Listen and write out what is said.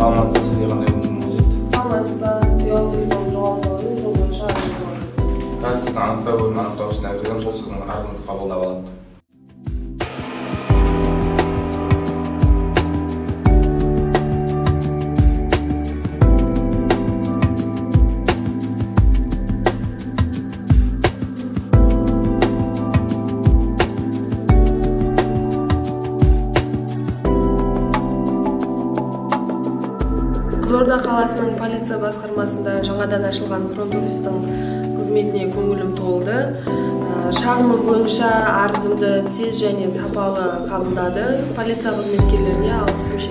Саламатсыз, сізге қандай көмегім қажет? Саламатсыз ба? Ұялы телефонымды жоғалтып алдым, сол бойынша арыз жазамын. Қазір сіздің анықтау бөлімінің анықтаушысына кіргіземін, сол сіздің арызыңызды қабылдап алады. Қызылорда қаласының полиция басқармасында жаңадан ашылған фронт-офистің қызметіне көңілім толды. Шағымым бойынша арызымды тез және сапалы қабылдады. Полиция қызметкерлеріне алғысым